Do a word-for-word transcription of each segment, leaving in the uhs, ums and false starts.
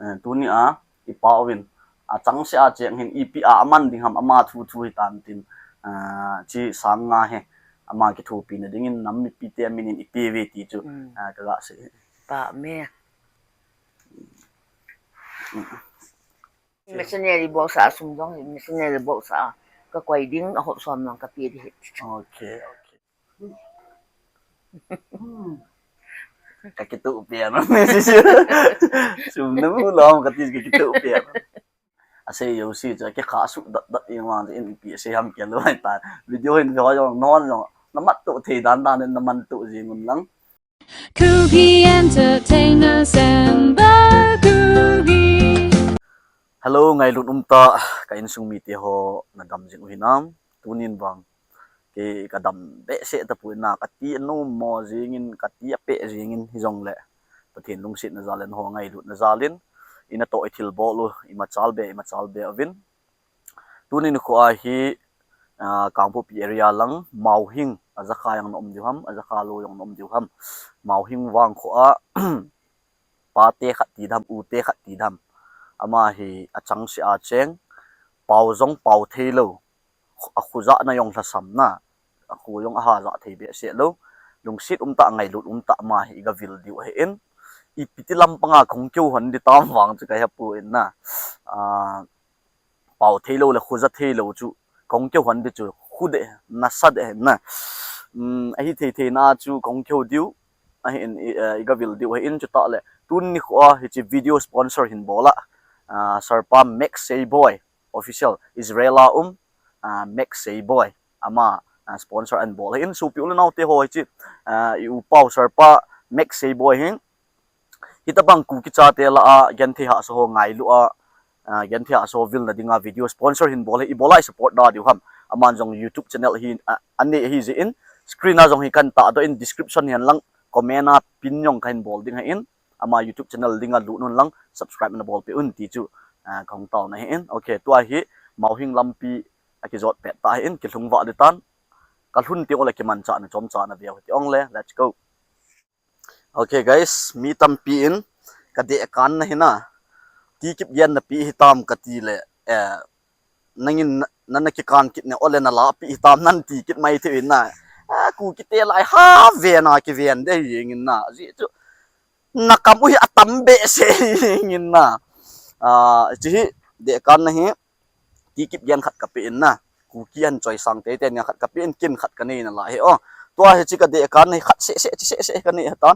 Eh, tuni a, i pa uvin, a chang se a cheng hin, ipi a aman ding ham ama thu thu hi tan tin, ah, chi sang nga he, ama kithopi na dingin nam mipi te minin ipi ve ti chu, mm, ah, ka ga se. Pa me. Missionary box a sum jong, missionary box a ka koi ding a hop som lang ka pi di. Okay, okay. Ka kitu pia no. Sum na mu lo ka ti ka kitu pia. Ase yo si cha ke kha su dat dat ing wang in pi se ham ke lo hai ta. Video hin video jong non jong. Na mat tu thei dan dan na man tu jing un lang. Kuki Entertainers and the Kuki. Hello, ngailut umtah ka insung mite ho, na dam jing u hinam? Tunin vang kei ka dam behseh tapoi na, ka ti anom mo jingin, ka ti apeh jingin, hijongle Pathen lungsetna jal in ho ngailutna jal in, i natoh i thilbol u, i machal be, i machal be uvin. Tuni nikho a hi, ah, Kangpokpi area lang, Mauhing, a jakha jong na um diu ham, a jakha lou jong na um diu ham. Mauhing vangkho a, pa te khat ti dam, u te khat ti dam. Ama hi a chang se a cheng, pao jong pao thei lou, a khu jahna jong lhasam na, a khu jong a ha jah thei behseh lou. Lungset umtah, ngailut umtah ama hi i ga vil diu ahi in. Ipi ti lampang a kong keu hon di tam vang chu ka hepoi na. Ah, pao thei lou le khu ja thei lou chu kong keu hon di chu khu de, nasa de na. Um, ahi thei thei na chu kong keu diu ahi in, i, eh, i ga vil diu ahi in. Chutah le tuni nikho a hiche video sponsor hin bol a, ah, Sir pa Max Seiboi Official, Israel a um, ah, Max Seiboi, ama, ah, sponsor ahin bol ahi in. Sopi u le nao te ho, hiche, ah, i u pau Sir pa Max Seiboi hin, hitabang Kuki chate lah a genthei hahsa ho ngailu a, ah, genthei hahsa ho vil na dinga video sponsor hin bol ahi, i bol a i support da diu ham. Aman jong YouTube channel hi, ah, anei ahi jeh in, screen a jong hi kan tahdoh in, description hihen lang comment a pin jong kahin bol ding ahi in, ama YouTube channel dinga lut un lang, subscribe na bol peh un ti chu, ah, kahung taona ahi in. Okay, tua hi Mauhing lampi a kijot pet tah ahi in, kilhung vah ding tan. Ka lhun teng ule kimanchah na chomcha na veu hiti ong le, let's go. Okay guys, mi tampi in ka deh kan na hi na. Ti kip gen na pi hitam ka ti le, eh, nangin na, na, na kikan kit ne, ole na la pi hitam nan ti kit mai thei in na. Ah, Kuki te lai ha ve na kiven de jing in na. Ji chu na kam u hi atam behseh jing in na. Ah, chi hi deh kan na hi. Ti kip gen khat ka pe in na. Kuki an choi sang te te nia khat ka pe in, kin khat ka nei na la he o. Tua hichi ka deh kan na hi khat seh seh, chi seh seh ka nei he tan.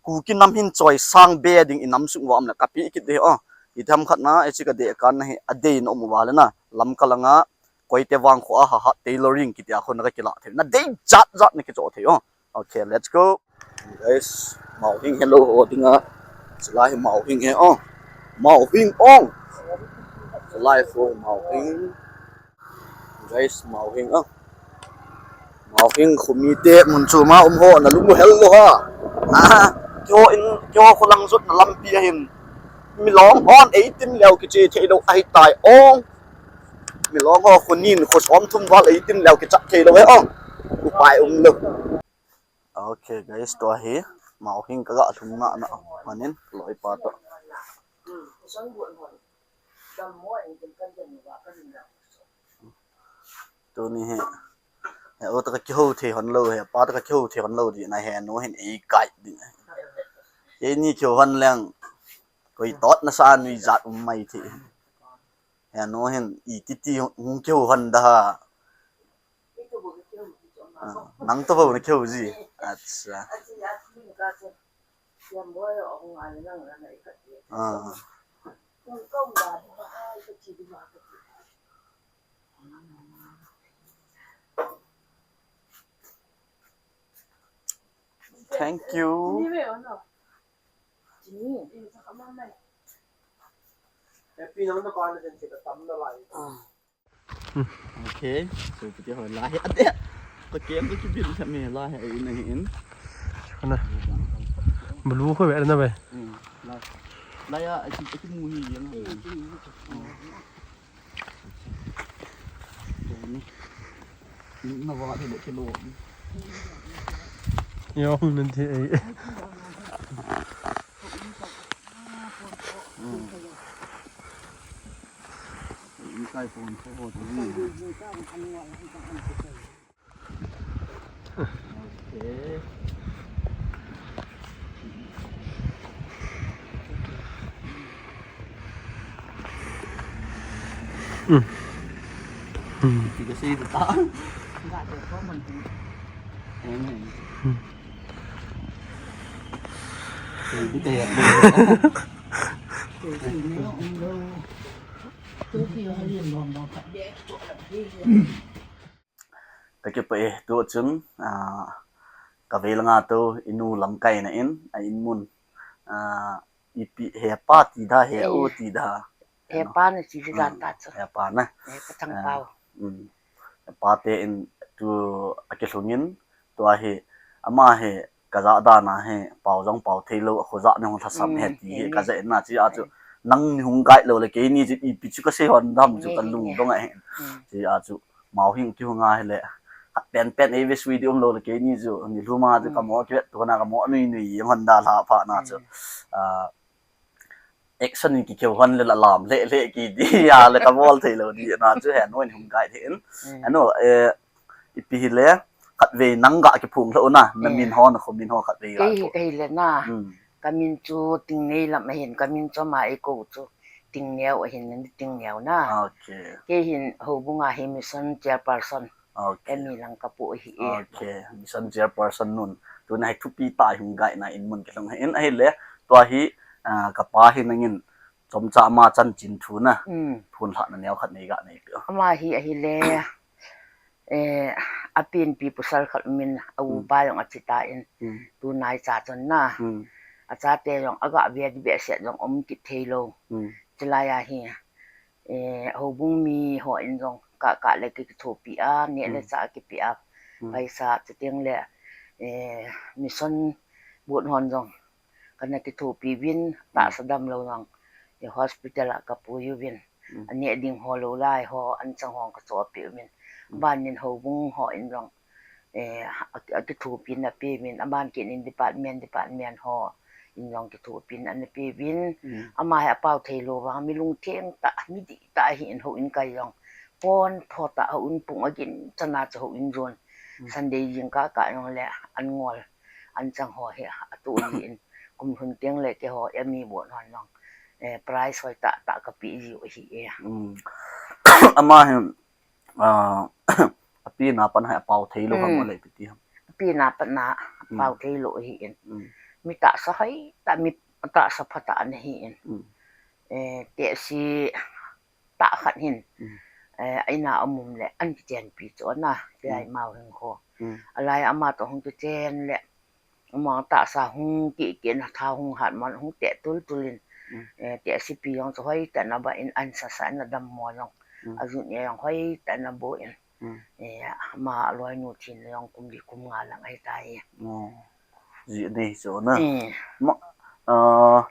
Kuki nam hin choi sang be ding i nam sung uva um le ka pe kit de o. I tham khat na, hichi ka deh kan na hi a dei na um uva le na. Lamka langa, Koitevang kho a ha ha tailoring kiti a kho na ka kila thei. Na dei jat jat na kicho thei o. Okay, let's go. Guys, Mauhing hello ho dinga. Chulai hi Mauhing he o. Mauhing ong. Chulai kho Mauhing. Guys, Mauhing o. Mauhing khumi te mun chu ma um ho na lung hel lo ha. Ah, kyo in, kyo kho lang jot na lampi ahin. Milong hon eighteen leo kiche thei lo ahi tai ong. Milong ho khunin khu som thum val eighteen leo kichat thei lo he ong. Upai um lo. Okay guys, tua hi Mauhing ka ga lhung na na manin loi pa to. Tuni hi he o ta ka kihou thei hon lo, he pa ta ka kihou thei hon lo di na, he nu hin ei guide ding. Ei ni kihou hon leng koi tot na sa nui jat um mai thei. He nu hin i ti ti hung kihou hon da ha. Ah, nang to bo na kihou ji. Acha. Ah. Thank you. Ah. Okay, so piti ho lai ate. Ko kem ko kibil sa me lai in in. Kana. Bulu ko be na be. Hmm. Lai. Lai ya, aki, aki mu hi yang. Ni na wa de ke lo. Yo, nanti ai. Hmm. Kai phone pho ho tu ni. Okay. Ti ka sei ta. Amen. Sei di kaya. Ka kipah e, tu chun, ah, ka vei langa tu, inu lamkaina in, a in mun, ah, ipi hepa ti da, he u ti da. Hepa na ti da ta chu. Hepa na. Hepa chang pau. Um, hepa te in tu a kilhungin, tua hi, ama hi, ka ja dan a hi, pau jong pau thei lou, a kho ja ni hung thasam he ti hi, ka ja in na chi a chu, nang ni hung guide lou le, keini chu ipi chu ka sei hon dam chu ka lungdong a hi. Chi a chu, Mauhing kihung a hile, khat pen pen ei ve sui di um lou le keini chu, ni lhum a chu ka mo kivet tu na ka mo nui nui jeng hon da lha pha na chu. Ah, action in kikeu hon le la lam le le ki di a le ka bol thei lou di na chu he noi hung guide hin. Ano, eh, ipi hile, khat vei nang ga kiphong lou na, na min ho na kho min ho khat vei ga. Kei hi ka hile na. Ka min chu Tingneilam a hin, ka min chu ama ei ko chu Tingneo a hin, ni Tingneo na. Okay. Kei hin houbung a hi mission chairperson. Okay. Emi lang ka pu hi e. Okay. Mission chairperson nun. Tu na hi thupi ta hung guide na in mun kilhung hin ahile. Tua hi, ah, ka pa hi nangin chomcha ama chanchin thu na. Phun lhah na neo khat nei ga nei pi. Ama hi ahile. Eh, a pen pi pasal khat min a upa jong a chi ta in. Tu nai cha chun na. A chate jong a ga ve di behseh jong um kit thei lou. Chulai a hi. Eh, houbung mi ho in jong ka ka le ki kithopi a, neh le chah kipe a. Paisa chuteng le, eh, mission board hon jong kana kithopi uvin, tahsa damlou jong, eh, hospital a ka pui uvin. Aneh ding ho lou lai ho, an chang ho ka chohpeh uvin. Ban in houbung ho in jong, eh, a, a kithopi na pe uvin, aban kit in department, department ho in jong kithopi na pe uvin. Ama hi a pau thei lou vang, mi lungtheng tah, mi dih tah hi in houin kai jong. Pon pho tah houin pung a gin chana chu houin jon. Sunday jing ka ka jong le an ngol, an chang ho hi a tu in kum hun teng le keiho emi bon hon jong. Eh, prize hoi tah tah ka pe jiu hi e. Ama hi, ah, a pi na pan hai a pau thei lou ham le pi ti ham. A pi na pan na a pau thei lou hi in. Mi tahsa hoi tah, mi tahsa pha tah ana hi in. Eh, tehse tah khat hin. Eh, a in a um um le an kichenpi chu ana, ti ai mau hin kho. A lai ama to hung kichen le Ama tahsa hung kikit na tha hung hat man hung teh tul tul in. Eh, tehse pi jong chu hoi tah na ba in an sa sa na dammo jong. A jun e jong hoi tah na bo in. Eh, ama loinu thin jong kum li kum nga lang ahi tai. Ji nei chu na. Ma, ah,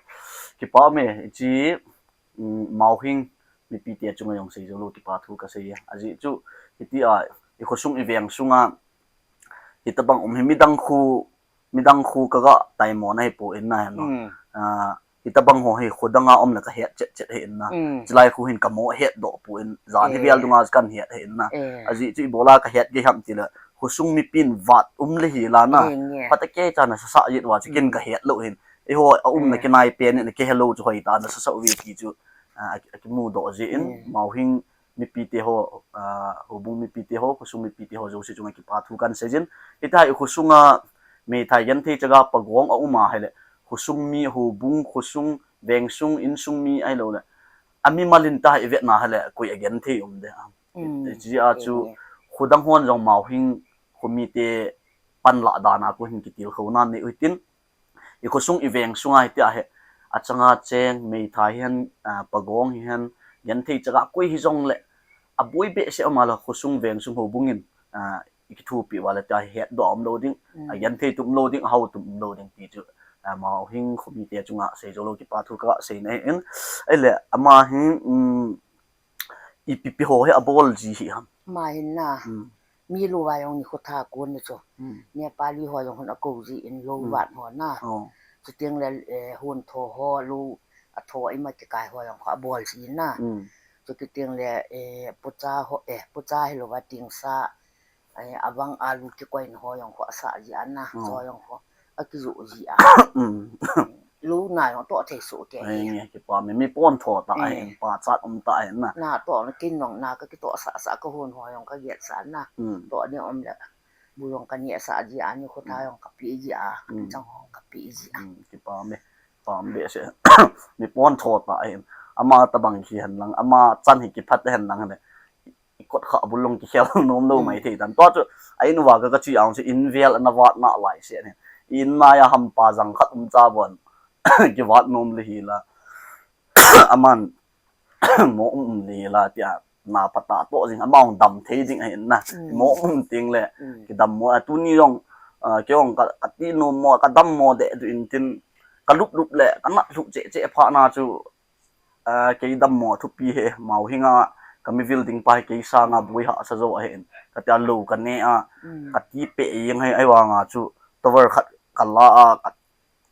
kipa me chi, um, Mauhing mipi te chunga jong sei jou lou kipa thu ka sei a. Ajeh chu hiti a i khosung i veng sunga hitabang um hi midang khu, midang khu ka ga taimo na hi po in na hi no. Ah, hitabang ho hi khodang a um le ka het chet chet hi in na. Chilai khu hin ka mo het doh po in jan hi vial dunga kan het hi in na. Ajeh chu i bola ka het ge ham ti le khosung mipin vat um le hi la na. Pata ke cha na sa sa yet wa chikin ka het lou hin. I ho a um na kinai pen na ke hello chu hoi ta na sa sa u ve ti chu. Ah, a ki, a kimu doh jeh in, Mauhing mipi te ho, ah, houbung mipi te ho, khosung mipi te ho, jouse chunga kipa thu kan sei jin. Hita i khosunga meithai genthei chaga pagong a um a hile, khosung mi houbung, khosung, vengsung, insung mi ahilou le. A mimal in ta i vet na hile, koi a genthei um de. Ti a chu, khodang hon jong Mauhing khomi te panlah dan a ko hin kitilkhou nan nei u hitin. I khosung i veng sunga hiti a hi, a changa cheng, meithai hihen, ah, pagong hihen, genthei chaga koi hijong le, a boi behseh um a le khosung vengsung houbung in, ah, i kithopi uva le tia hi het doh um lou ding, a genthei tum um lou ding, a hao tum um lou ding ti chu, ah, Mauhing khomi te chunga sei jou lou kipa thu ka sei na hi in, ahile ama hi, um, ipi pi ho hi a bol ji hi ham. Ama hin na. Mi lou va jong ni khotha kon ni chu. Nepali ho jong hon a ko ji in lou vat ho na. Chuteng le, eh, hon tho ho lou a tho ima kikai ho jong kho a bol ji na. Chu kiting le, eh, pucha ho, eh, pucha hilou va tingsa, eh, avang alu kikoi na ho jong khu asah ji a na, hmm, cho jong khu akijoh ji a. Hmm. Lu na jong toh thei soh kei. Ai, nge kipa me, mi pon tho ta ai, eh, pachat um ta ai na. Na toh na kin jong na kakitoh sah sah ka hun ho jong kagel sah na. Hmm. Toh ni um le. Bu jong kani asah ji a, ni khu ta, hmm, jong kapi ji a, hmm, chang hong kapi ji a. Hmm, kipa me. Pam be se. Mi pon tho ta ai. Ama tabang khi hen lang, ama chan hi kiphat hen lang le. I kot kha bul long kikhel nom lou, hmm, mai thei tan. Tua chu, a in uva ka, kachi ang chu in vel ana vat na lai se ne. In na ya hampa jang khat um cha bon. Kivat nom le hi la. Aman mo um um le hi la tia. Na pata to jing ama ong dam thei ding ahin na. Hmm. Mo um ting le. Hmm. Kidam mo a tuni jong, ah, kei ong ka, kati nom mo, kadam mo de du in tin. Kalup lup le, kanat lup che che pha na chu. Ah, kei dammo thupi he, Mauhinga, ka mivil ding pa hi kei sanga boi hahsa jo ahin. Katia lou kane a, mm, kati peh jeng hi, ahivanga chu, towel khat kala a, ka,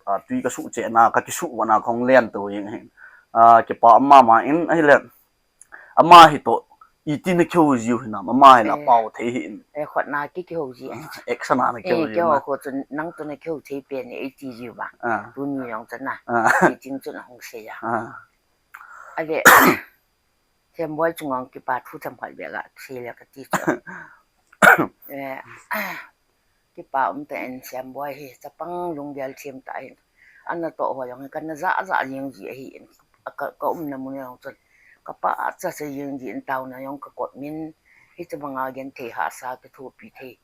a, tui kasuh cheh na, kakisuh vana kahung len to jeng ahin. Ah, kipa ama ma in, ahile, ama hi toh, iti na kihou jiu hinam, ama hi la, eh, pao thei hi in. Eh, khotna ki kihou ji. Ah, action a na, eh, kihou ji kihou na. Kho chun, nang toh na kihou thei pen, iti jiu ba. Ah. Tuni jong chun na. Ah. Iti chun ahung sei a. Ah. Ale, Semboi chunga kipa thu themkhat beh kasei le kati chu. Eh, kipa um tah in Semboi hi chapang lunggel them tah in. Ana toh ho jong hi kana ja ja jing ji ahin. Ka, ka umna mun jong chun. Ka pachat cha jing ji in taona jong ka kot min. Hitabanga genthei hahsa kithopi thei.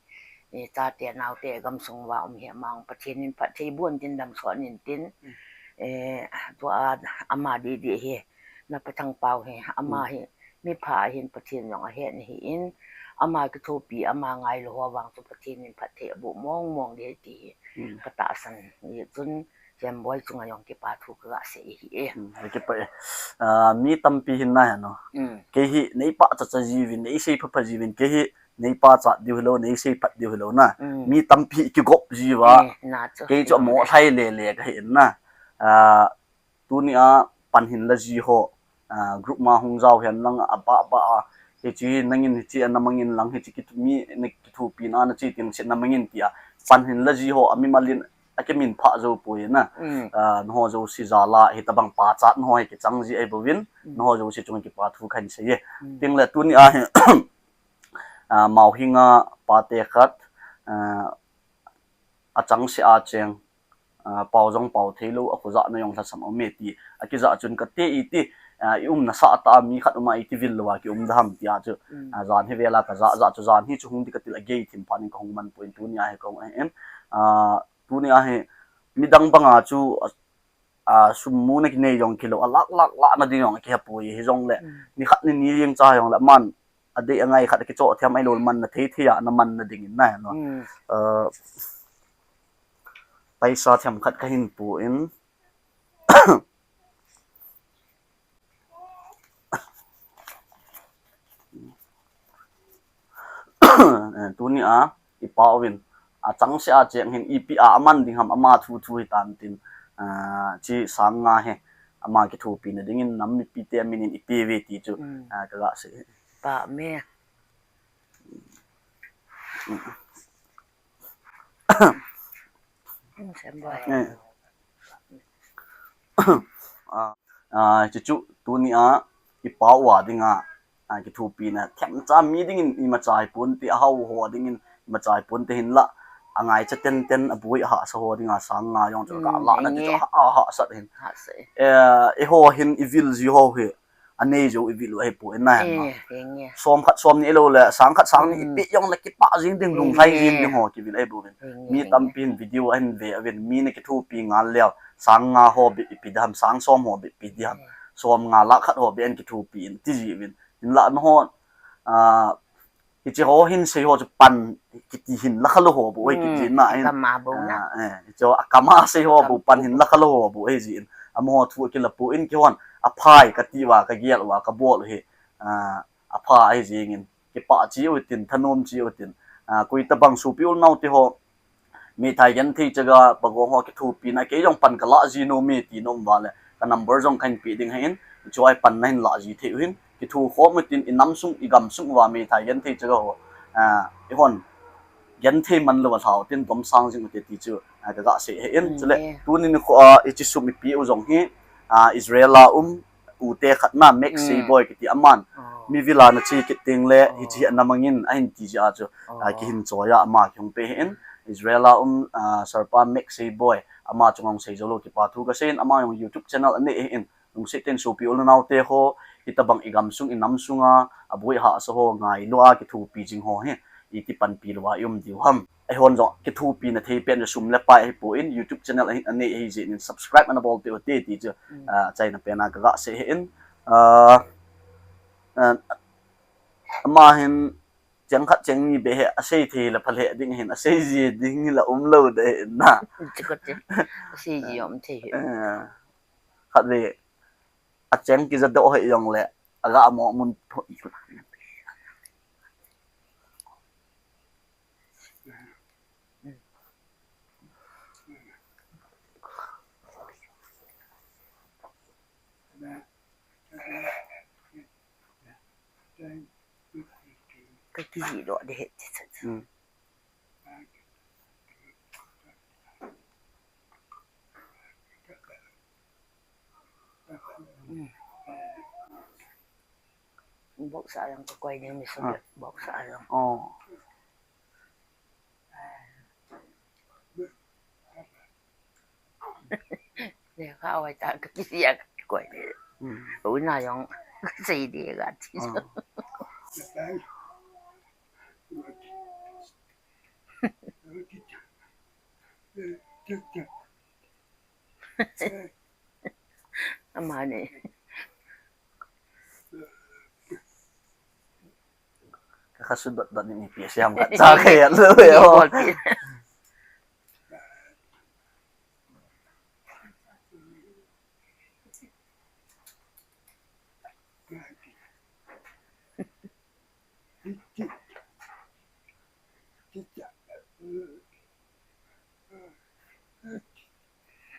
Eh, chate naote gamsung uva um hi ama Pathen in phatthei boh in tin damsot in tin. Mm. Eh, tua ama didi hi. Na Pathangpao hi, ama, mm, hi, mipha ahin Pathen jong ahet ahin, ama kithopi, ama ngailou ho vang chu Pathen in phatthei aboh mong mong ding ahi ti hi, mm, ka tahsan. Hijeh chun, Semboi chunga jong kipa thu kaga sei ahi e. Mm, kipa e. Ah, mi tampi hin na he no. Mm. Kei hi, nei pachat cha jiuvin, nei sei pha pha jiuvin, kei hi, nei pachat diu hilou, nei sei phat diu hilou na. Mm. Mi tampi kigop jiuva. Eh, na chu. Kei chu amo lhai le le kahi in na. Ah, Tunia pan hin la ji ho, ah, group ma hung jao hihen lang a ba ba a, hiche nangin hiche ana mangin lang hiche kithopi, na kithopi na na che tin se na mangin tia. Pan hin la ji ho, a mimal in a kimin pha jou poi na. Mm. Ah, nangho jouse jal a, hitabang pachat nangho hi kichang ji ahi bouvin, mm, nangho jouse chunga kipa thu kahin sei e. Mm. Tin le tunia hi, ah, Mauhinga pate khat, ah, achangseh a cheng, ah, pao jong pao theilou, akhojahna jong lhasam aume ti, akijah chun kati iti, ah, i umna sah tah a mi khat uma iti vil louva ki um da ham tia chu, mm, ah, jan hi vela kajah jah chu jan hi chu hung di katil a gei thim phat in kahung man poi in tunia hi kahung ahi in, ah, tunia hi midang banga chu, ah, a, sum muna kinei jong kilou, a lak lak lak na ding jong kihe poi hijongle, mm, nikhat nini jeng cha jongle, man, adei angai khat kichoh thiam ahilou, manna thei thei a, na manna dingin na, no? Mm. A, paisa themkhat kahin pu in. Eh, tunia, i pa uvin, achangseh a cheng hin, ipi a, aman ding ham, ama thu thu hitan tin, ah, chi sang nga hi, ama kithopina dingin, nam mipite aminin ipi ve ti chu, mm, ah, kaga sei. Pa me. Mm. Sem boy. Eh. Ah, ah, chuchu, tunia, i pa uva dinga, ah, kithopina themcha mi dingin imacha hi ponte, ahao ho dingin imacha hi ponte hinla, angaicha tenten, aboi ahahsa ho dinga sang nga jong chu, mm, ka la na ti chu, henge, ha, hahsat hin. Hahsat. Eh, eiho hin ivil ji ho hi, anei jou ivil u ahi poi na, eh, henge. Som khat som ni lou le, sang khat sang ni, mm, ipi jongle kipah jing ding, henge, lunglhai jing ding ho kivil ahi bouvin. Henge, mi, henge, tampin video ahin ve uvin, mi na kithopi ngal leu, sang nga ho bep ipi ding ham, sang som ho bep ipi ding ham. Mm. Som nga lakh khat ho bep in kithopi in ti jiuvin. Hinla nangho, ah, hiche ho hin sei ho chu pan kiti hin la khalou ho bou ahi, mm, kiti na hin. Akam a bou na. Ah, eh, hiche ho akam a sei ho, ho bou pan hin la khalou ho bou ahi jin. Amaho thu akila poi in keihon aphai kati uva, kagel uva, kabol u hi. Ah, apha ahi jingin. Kipah cheh utin, thanom cheh utin. Ah, koi tabang sopi u le nao te ho. Meithai genthei chaga, pagong ho kithopina, kei jong pan kala ji nom e ti nom uva le, ka number jong kahin pe ding ahin, chua pan nahin la ji thei u hin, Kithu khom utin i nam sung, i gam sung uva meithai genthei chaga ho, ah, i hon genthei man lou a lhau tin domsang jing ute ti chu, ah, ka ga sei ahi in. Chule tuni nikho a hiche sum i pe u jong hi, ah, Israel a um u te khat na Max Seiboi kiti aman mi vil a na che kit teng le hiche hi ana mang in ahin ti jeh a chu, ah, kihin choi a ama kihung pe ahi in. Israel a um, ah, Sir pa Max Seiboi ama chunga hung sei jou lou kipa thu ka sei in, ama jong YouTube channel anei ahi in. Lungset tah in sopi u le nao te ho, hitobang i gam sung i nam sunga aboi hahsa ho ngailu a kithopi jing ho hi iti panpi lou a i um diu ham. Eihon jong kithopi na thei pen sum le pai ahipoi in YouTube channel anei ahi jeh in subscribe ana bol peh u te ti chu, ah, achaina pen a ka ga sei ahi in. Ah, ah, ama hin cheng khat cheng ni beh hi asei thei le phalheh ding ahin, asei ji ding la um lou ding ahi in na. Asei ji um thei hi. Ah. Khatvei acheng kija doh hih jong le, aga mo mun pho. Ka kiji doh de he. Hmm. Bok sa lang ka koi ni mi so bok sa lang. Oh. Le ka awai ta ka kisi a ka koi ni. Hmm. U na jong ka sei de ka ti. Oh. Amani. Ka kasu dot dot ni pi siam ka cha ka ya lo yo.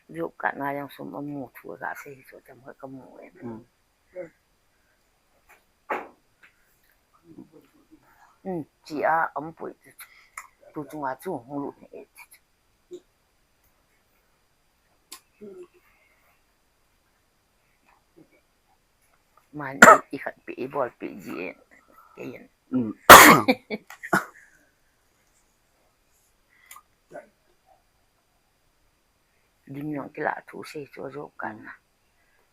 Job card na jong sum amu thu a ka sei chu tam ka mu e. Hmm. Hmm, chi a amu pui tu chunga chu hung lut e. Man i, i khat pi, i bol pi ji e. Kei in. Mm. Lim jong kila thu sei chu job card na.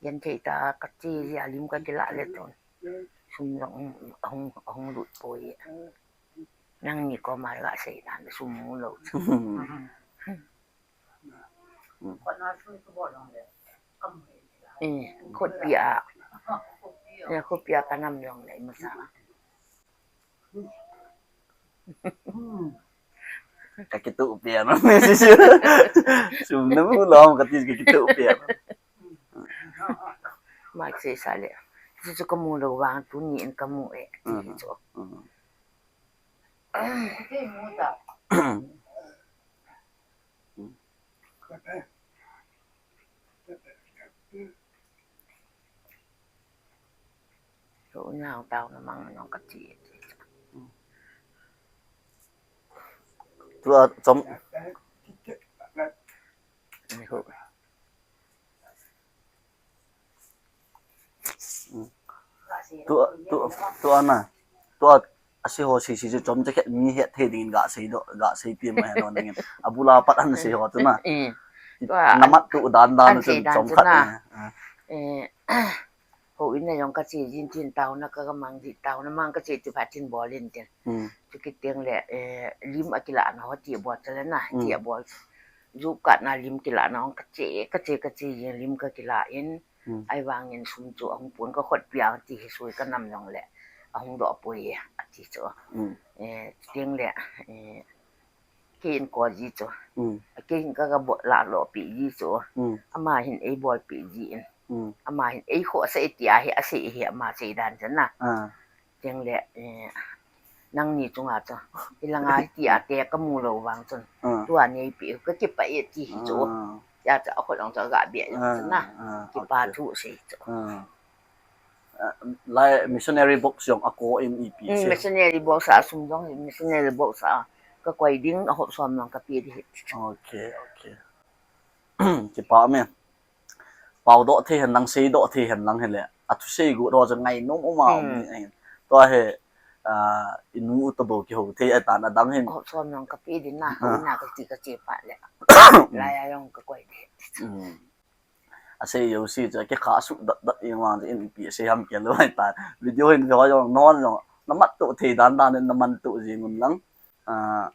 Genthei ta ka che ji a lim ka kila le tun. Sum jong hung, hung lut poi. Nangni koma ga sei dan sum mu lou. Eh, khutpi a. Eh, khutpi a ka nam jong le masa. Ka kituh pia na. Sum na mu lou ka ti ka kituh pia. Mai sei sa le. Chu chu ka mu lou vang tuni in ka mu e. Chu. Hu nau tau na mang nong ka ti. Tua chom. Hu. Tua, tua, tua na. Tua asei ho sei sei chu chom chakhet mi het thei dingin ga sei doh, ga sei pia ma he lo nangin. Abula pat an sei ho tu na. Eh. Tua namat tu dan dan chu chom khat. Eh. Houin a jong ka che jin tin taona ka, ka mang ji taona mang ka che ti phat tin bol in tin. Hmm. Chu kit teng le, eh, lim a kila na ho ti bol chale na, ti bol. Job card na lim kila na hong ka che, ka che, ka che jin lim ka kila in. Hmm. Ahivangin sum chu ahung pon ka khutpi a ti hi sui ka nam jong le. Ahung doh poi e, ati chu. Hmm. Eh, teng le, eh, Kei in ko ji chu. Mm. Kei in ka, ka bol la lo pi ji chu. Mm. Ama hin ei bol pi ji in. Mm. Ama hin ei kho sei ti a hi a sei hi ama sei dan chu na. Ah. Teng le, eh, nangni chunga chu. Ilanga hi ti a te ka mu lo vang chun. Ah. Tua nei pi ka kipah e ti hi chu. Ah. Ya chu a kho jong chu ga bia jong chu na. Ah, ah, kipa thu sei chu. Ah. Lai missionary box jong ako in ipi Mm, se. Missionary box a sum jong hi missionary box a kakoi ding a hop som lang kapi di. Okay, okay. Kipa me. Pau doh thei hen lang, sei doh thei hen lang hele. A thusei gu doh jong ngai nom uma um Mm. ni ahin. Tua he, ah, inu u to bo kiho thei a tan a dang hin. Hop som lang kapi di na, Ah. na kati kati pa le. Lai a jong kakoi di. Mm. A sei yo si cha ke kha su dat dat in wang in pi sei ham ke lo ai ta. Video hin video jong non jong. Na mat to thei dan dan na man to jing un lang. Ah,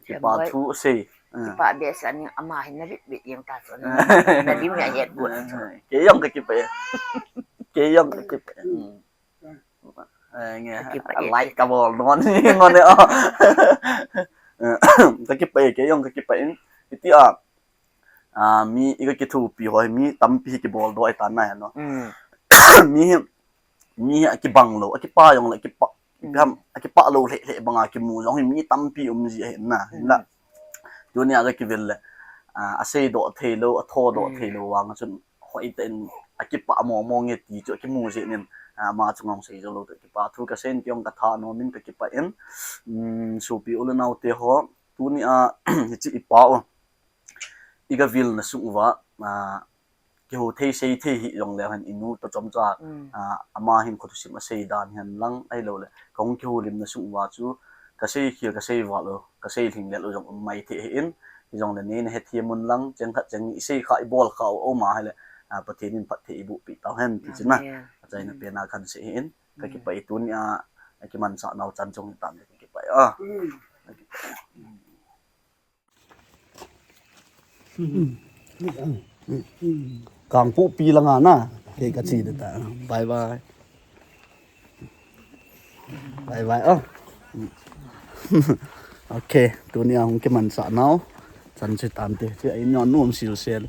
kipa Boy. Thu sei. Ah. Kipa be sa ni ama hin na bit bit yang ta so na. Na dim ya yet bu. Ke jong ka kipa. Ke jong ka kipa. Mm. Eh, nge, Ka kipa ah, eh. Like ka bol non ni ngon ne. Oh. Ka kipa, ke jong ka kipa in. Iti a. Ah, mi i ka kithupi ho, mi tampi hi kibol doh i tan na he no. Mm. Mi hi, mi hi a kibang lo, a kipa jong le, a kipa, Mm. ham, a kipa lo le, le banga kimu jong hi mi tampi um ji he na. Mm. Na. Tunia ka kivel le. Ah, a sei doh thei lo, a tho doh Mm. thei lo vang chun hoi ten a kipa mo mo nge ti chu a kimu ji nin, ah, ama chunga sei jo lo te kipa thu ka sei in ke jong ka tha nom in ka kipa in. Mm, supi u le nau te ho, tunia hichi i pa u. I ka vil na sung uva, ah, kiho thei sei thei hi jong le han inu to chom cha, Mm. ah, ama hin khut sim a sei dan hen lang ai lo le. Ka hung kiho lim na sung uva chu ka sei khil ka sei val u, ka sei hling le u jong um mai thei hi in. Hi jong le nei na he thiam un lang, cheng khat cheng ni i sei kha i bol kha u, u ma he le, ah, Pathen in phat thei i bu pi tau hen ti chi na. Amen. A chai na Mm. pe na kan sei hi in. Ka Mm. kipa i tunia, a kiman sa nau chan chung hi tan ka kipa i. Ah. Ka kipa i. Kangpokpi langa na. Ke ka chi de ta. Bye bye. Bye bye. Oh. Okay, tunia hung kiman sa nau. Chan chi tan te. Chi ai nyo num sil sel.